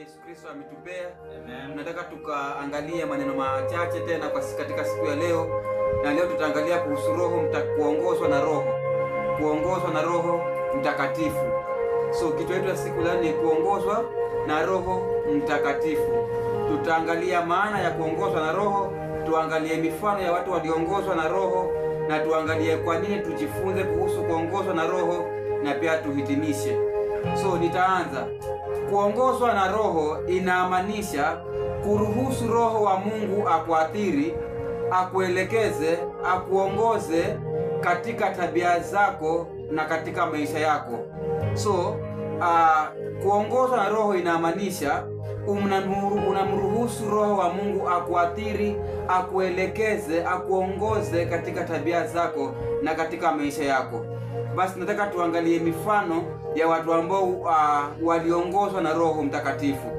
Yesu Kristo ametupea. Amen. Nataka tukaangalie maneno machache tena kwa katika siku ya leo. Na leo tutaangalia kuhusu roho kuongozwa na roho. Kuongozwa na Roho Mtakatifu. So kitu yetu ya siku leo ni kuongozwa na Roho Mtakatifu. Tutaangalia maana ya kuongozwa na Roho, tuangalie mifano ya watu waliongozwa na Roho, na tuangalie kwa nini tujifunze kuhusu kuongozwa na Roho, na pia tuhitimishe. So nitaanza. Kuongozwa na Roho inamaanisha kuruhusu Roho wa Mungu akuathiri, akuelekeze, akuongoze katika tabia zako na katika maisha yako. So kuongozwa na Roho inamaanisha unamruhusu Roho wa Mungu akuathiri, akuelekeze, akuongoze katika tabia zako na katika maisha yako. Basi nataka tuangalie mifano ya watu ambao waliongozwa na Roho Mtakatifu.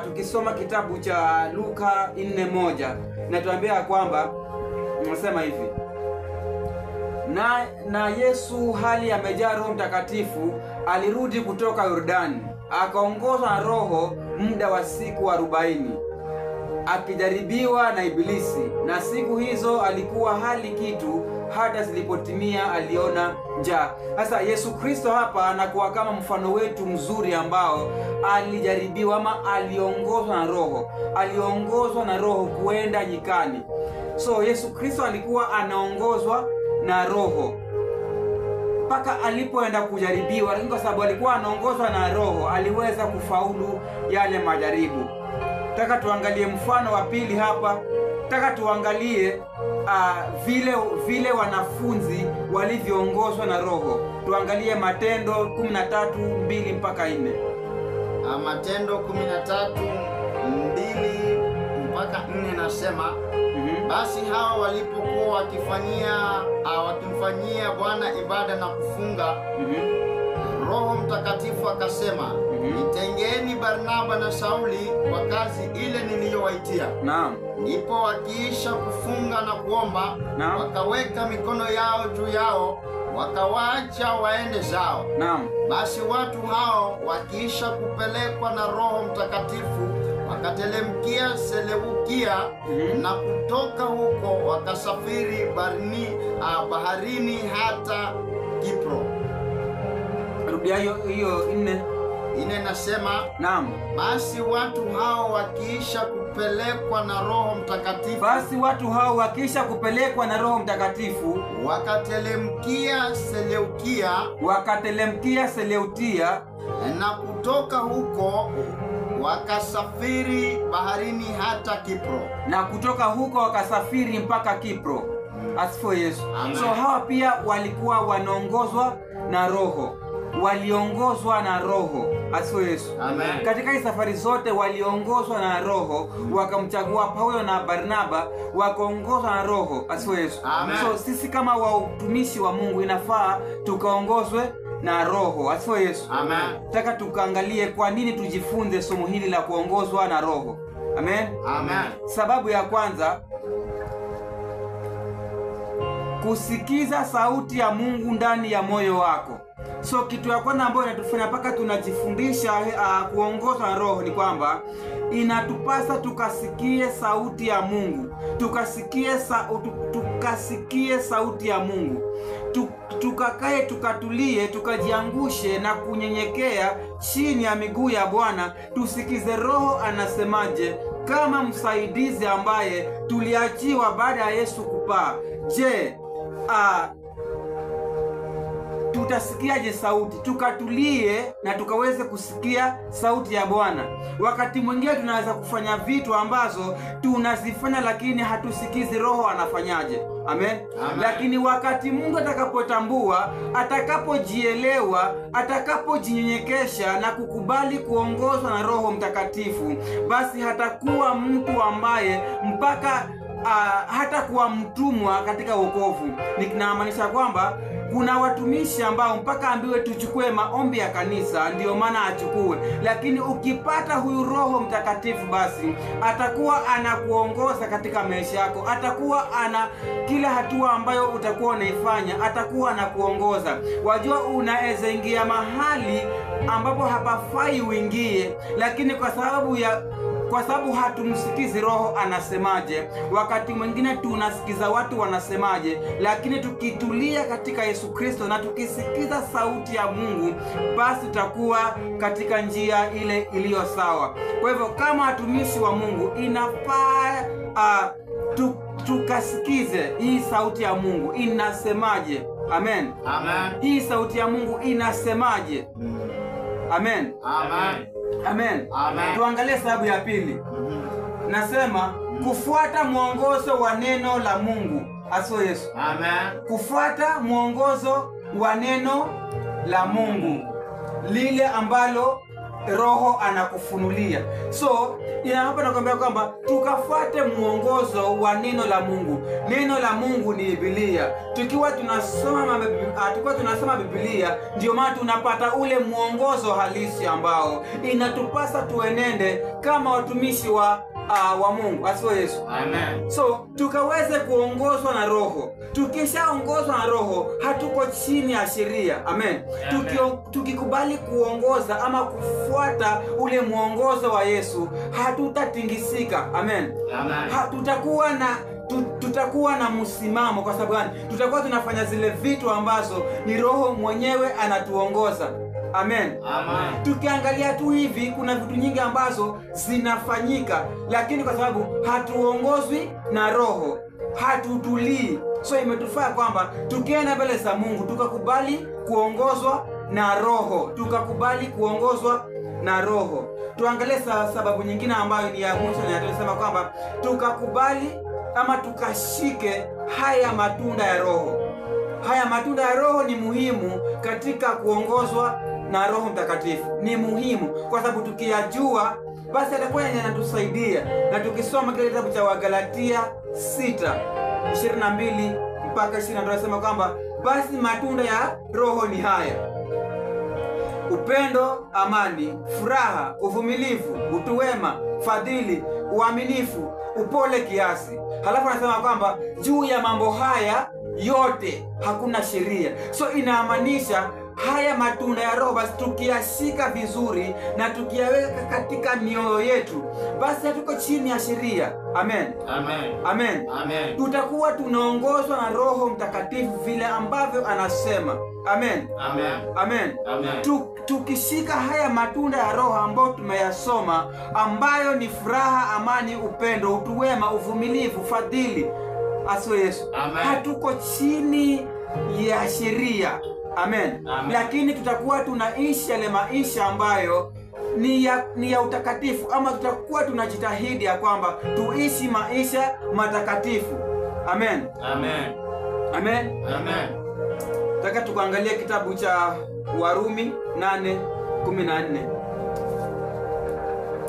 Tukisoma kitabu cha Luka 4:1 natuambia kwamba nasema hivi: na Yesu hali amejaa Roho Mtakatifu alirudi kutoka Yordani, akaongozwa na Roho muda wa siku 40, akijaribiwa na Ibilisi. Na siku hizo alikuwa hali kitu, hata zilipotimia aliona njaa. Sasa Yesu Kristo hapa anakuwa kama mfano wetu mzuri ambao alijaribiwa ama aliongozwa na Roho. Aliongozwa na Roho kuenda nyikani. So Yesu Kristo alikuwa anaongozwa na Roho mpaka alipoenda kujaribiwa, lakini kwa sababu alikuwa anaongozwa na Roho aliweza kufaulu yale majaribu. Taka tuangalie mfano wa pili hapa. Taka tuangalie vile wanafunzi walivyoongozwa na Roho. Tuangalie Matendo 13:2 mpaka 4. Matendo 13:2 mpaka 4 nasema, basi hawa walipokuwa wakimfanyia Bwana ibada na kufunga, Roho Mtakatifu akasema, nitengeni Barnaba na Sauli kwa kazi ile niliyowaitia. Naam. Ndipo wakiisha kufunga na kuomba, naam, wakaweka mikono yao juu yao, wakawaacha waende zao. Naam. Basi watu hao wakiisha kupelekwa na Roho Mtakatifu wakatelemkia Seleukia, na kutoka huko wakasafiri baharini hata Kipro. Rudia hiyo 4. Ine nasema, naam, basi watu hao wakiisha kupelekwa na Roho Mtakatifu, basi watu hao wakiisha kupelekwa na Roho Mtakatifu wakatelemkia Seleukia, wakatelemkia Seleutia, na kutoka huko wakasafiri baharini hata Kipro, na kutoka huko wakasafiri mpaka Kipro. Asifiwe Yesu. Amen. So hawa pia walikuwa wanaongozwa na Roho, waliongozwa na Roho. Asifiwe Yesu. Amen. Katika hii safari zote waliongozwa na Roho, wakamchagua Paulo na Barnaba, wakaongozwa na Roho. Asifiwe Yesu. Amen. So sisi kama watumishi wa Mungu inafaa tukaongozwe na Roho. Asifiwe Yesu. Amen. Nataka tukaangalie kwa nini tujifunze somo hili la kuongozwa na Roho. Amen. Amen. Sababu ya kwanza, kusikiza sauti ya Mungu ndani ya moyo wako. So kitu ya kwanza ambayo inatufanya mpaka tunajifundisha kuongozwa na Roho ni kwamba inatupasa tukasikie sauti ya Mungu. Tukasikie sauti ya Mungu. Tukakae, tukatulie, tukajiangushe na kunyenyekea chini ya miguu ya Bwana, tusikize Roho anasemaje kama msaidizi ambaye tuliachiwa baada ya Yesu kupaa. Je, tutasikiaje sauti? Tukatulie na tukaweze kusikia sauti ya Bwana. Wakati mwingine tunaweza kufanya vitu ambazo tunazifanya lakini hatusikizi Roho anafanyaje. Amen. Amen. Lakini wakati Mungu atakapotambua, atakapojielewa, atakapojinyenyekesha na kukubali kuongozwa na Roho Mtakatifu, basi hatakuwa mtu ambaye mpaka hatakuwa mtumwa katika wokovu. Ninamaanisha kwamba Kuna watumishi ambao mpaka ambiwe tuchukue maombi ya kanisa ndio maana achukue, lakini ukipata huyu Roho Mtakatifu basi atakuwa anakuongoza katika maisha yako, atakuwa ana kila hatua ambayo utakuwa unaifanya atakuwa anakuongoza. Wajua, unaweza ingia mahali ambapo hapafai uingie, lakini kwa sababu hatumsikizi Roho anasemaje. Wakati mwingine tunasikiza watu wanasemaje, lakini tukitulia katika Yesu Kristo na tukisikiza sauti ya Mungu, basi tutakuwa katika njia ile iliyo sawa. Kwa hivyo kama watumishi wa Mungu inafaa tukasikize hii sauti ya Mungu inasemaje. Amen. Amen. Hii sauti ya Mungu inasemaje? Amen. Amen. Amen. Amen. Tuangalie sababu ya pili. Nasema kufuata mwongozo wa neno la Mungu. Asifiwe Yesu. Amen. Kufuata mwongozo wa neno la Mungu, lile ambalo Roho anakufunulia. So hapa nakwambia kwamba tukafuate mwongozo wa neno la Mungu. Neno la Mungu ni Biblia. Tukiwa tunasoma Biblia, ndio maana tunapata ule mwongozo halisi ambao inatupasa tuenende kama watumishi wa Mungu. Asifiwe Yesu. Amen. So tukaweze kuongozwa na Roho. Tukishaongozwa na Roho hatuko chini ya sheria. Amen. Tukikubali kuongoza ama kufuata ule mwongozo wa Yesu, hatutatingisika. Amen. Amen. Tutakuwa na msimamo. Kwa sababu gani? Tutakuwa tunafanya zile vitu ambazo ni Roho mwenyewe anatuongoza. Amen. Amen. Tukiangalia tu hivi kuna vitu nyingi ambazo zinafanyika, lakini kwa sababu hatuongozwi na Roho hatutulii. So imetufaa kwamba tukienda mbele za Mungu tukakubali kuongozwa na Roho, tukakubali kuongozwa na Roho. Tuangalie sababu nyingine ambayo ni ya mwisho, na tunasema kwamba tukakubali ama tukashike haya matunda ya Roho. Haya matunda ya Roho ni muhimu katika kuongozwa na Roho Mtakatifu. Ni muhimu kwa sababu tukiyajua basi atakuwa yanatusaidia. Na tukisoma kile kitabu cha Wagalatia 6:22 mpaka 23, tunasema kwamba basi matunda ya Roho ni haya: upendo, amani, furaha, uvumilivu, utu wema, fadhili, uaminifu, upole kiasi. Halafu anasema kwamba juu ya mambo haya yote hakuna sheria. So inamaanisha haya matunda ya Roho basi tukiyashika vizuri na tukiyaweka katika mioyo yetu, basi hatuko chini ya sheria. Amen. Amen. Amen. Amen. Tutakuwa tunaongozwa na Roho Mtakatifu vile ambavyo anasema. Amen. Amen. Amen. Amen. Tukishika haya matunda ya Roho ambayo tumeyasoma, ambayo ni furaha, amani, upendo, utu wema, uvumilivu, fadhili. Asifiwe Yesu. Amen. Hatuko chini ya sheria. Amen. Amen. Lakini tutakuwa tunaishi yale maisha ambayo ni ya utakatifu, ama tutakuwa tunajitahidi ya kwamba tuishi maisha matakatifu. Amen. Amen. Amen. Amen. Nataka tukaangalie kitabu cha Warumi 8:14.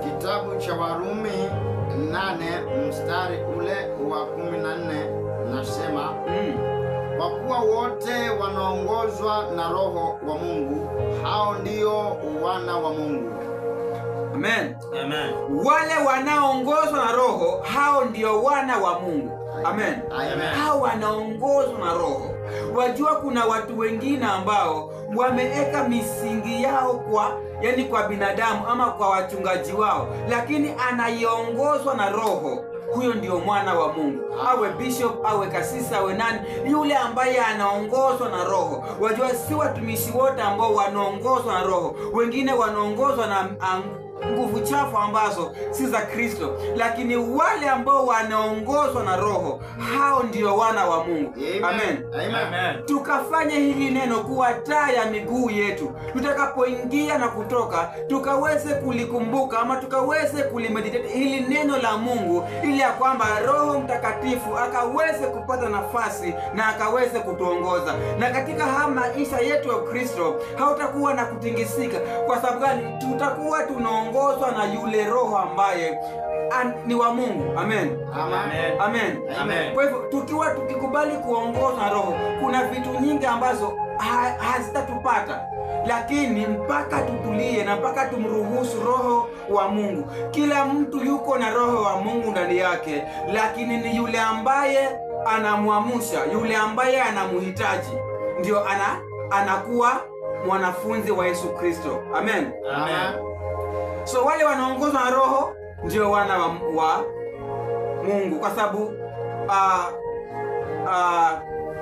Kitabu cha Warumi 8 mstari ule wa 14 nasema, kwa kuwa wote wanaongozwa na Roho wa Mungu, hao ndio wana wa Mungu. Amen. Amen. Wale wanaongozwa na Roho, hao ndio wana wa Mungu. Amen. Amen. Hao wanaongozwa na Roho. Wajua kuna watu wengine ambao wameweka misingi yao kwa binadamu ama kwa wachungaji wao, lakini anayeongozwa na Roho huyo ndio mwana wa Mungu. Awe bishop, awe kasisi, awe nani, yule ambaye anaongozwa na Roho. Wajua si watumishi wote ambao wanaongozwa na Roho. Wengine wanaongozwa na nguvu chafu ambazo si za Kristo, lakini wale ambao wanaongozwa na Roho, hao ndio wana wa Mungu. Amen. Amen. Amen. Tukafanye hili neno kuwa taa ya miguu yetu, tutakapoingia na kutoka tukaweze kulikumbuka ama tukaweze kulimeditate hili neno la Mungu, ili ya kwamba Roho Mtakatifu akaweze kupata nafasi na akaweze kutuongoza. Na katika haya maisha yetu ya Kristo hautakuwa na kutingisika. Kwa sababu gani? Tutakuwa tunaongozwa kuongozwa na yule Roho ambaye ni wa Mungu. Amen. Amen. Amen. Amen. Kwa hivyo tukikubali kuongozwa na Roho, kuna vitu nyingi ambazo hazitatupata, lakini mpaka tutulie na mpaka tumruhusu Roho wa Mungu. Kila mtu yuko na Roho wa Mungu ndani yake, lakini ni yule ambaye anamuamusha, yule ambaye anamuhitaji, ndio anakuwa mwanafunzi wa Yesu Kristo. Amen. Amen. So wale wanaongozwa na Roho ndio wana wa Mungu, kwa sababu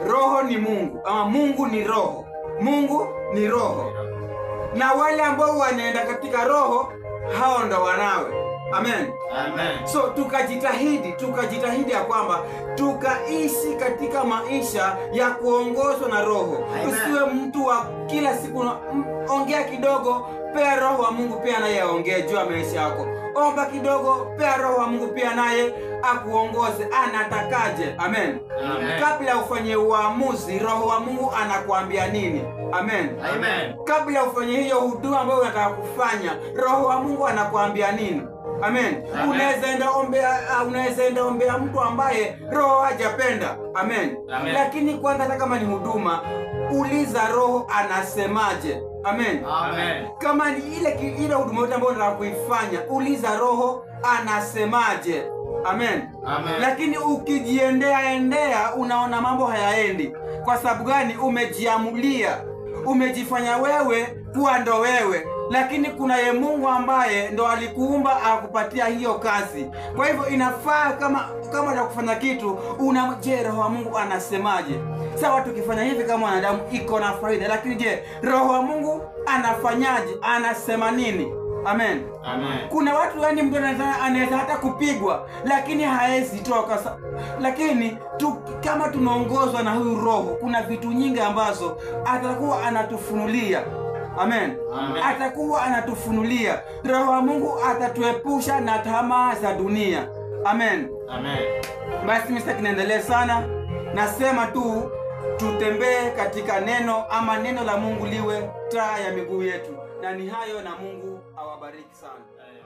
Roho ni Mungu, ama Mungu ni Roho. Mungu ni Roho, na wale ambao wanaenda katika Roho, hao ndo wanawe. Amen. Amen. So tukajitahidi ya kwamba tukaishi katika maisha ya kuongozwa na Roho. Usiwe mtu wa kila siku ongea kidogo, pea Roho wa Mungu pia naye aongee juu ya maisha yako. Omba kidogo, pea Roho wa Mungu pia naye akuongoze anatakaje. Amen. Amen. Kabla ufanye uamuzi, Roho wa Mungu anakuambia nini? Amen. Amen. Kabla ufanye hiyo huduma ambayo unataka kufanya, Roho wa Mungu anakuambia nini? Amen. Unaweza enda ombea mtu ambaye Roho hajapenda. Amen. Amen. Lakini kwanza, hata kama ni huduma, uliza Roho anasemaje. Amen. Amen. Kama ni ile huduma yote ambayo unataka kuifanya, uliza Roho anasemaje. Amen. Amen. Lakini ukijiendea endea, unaona mambo hayaendi. Kwa sababu gani? Umejiamulia, umejifanya wewe kuwa ndo wewe, lakini kuna ye Mungu ambaye ndo alikuumba akupatia hiyo kazi. Kwa hivyo inafaa kama unataka kufanya kitu, je, Roho wa Mungu anasemaje? Sawa, tukifanya hivi kama wanadamu iko na faida, lakini je, Roho wa Mungu anafanyaje? Anasema nini? Amen. Amen. Kuna watu yani mtu anaweza hata kupigwa lakini haezi toka. Lakini kama tunaongozwa na huyu Roho, kuna vitu nyingi ambazo atakuwa anatufunulia. Amen. Amen. Atakuwa anatufunulia. Roho wa Mungu atatuepusha na tamaa za dunia. Amen. Amen. Basi mimi sitaendelea sana. Nasema tu tutembee katika neno, ama neno la Mungu liwe taa ya miguu yetu. Na ni hayo, na Mungu awabariki sana. Amen.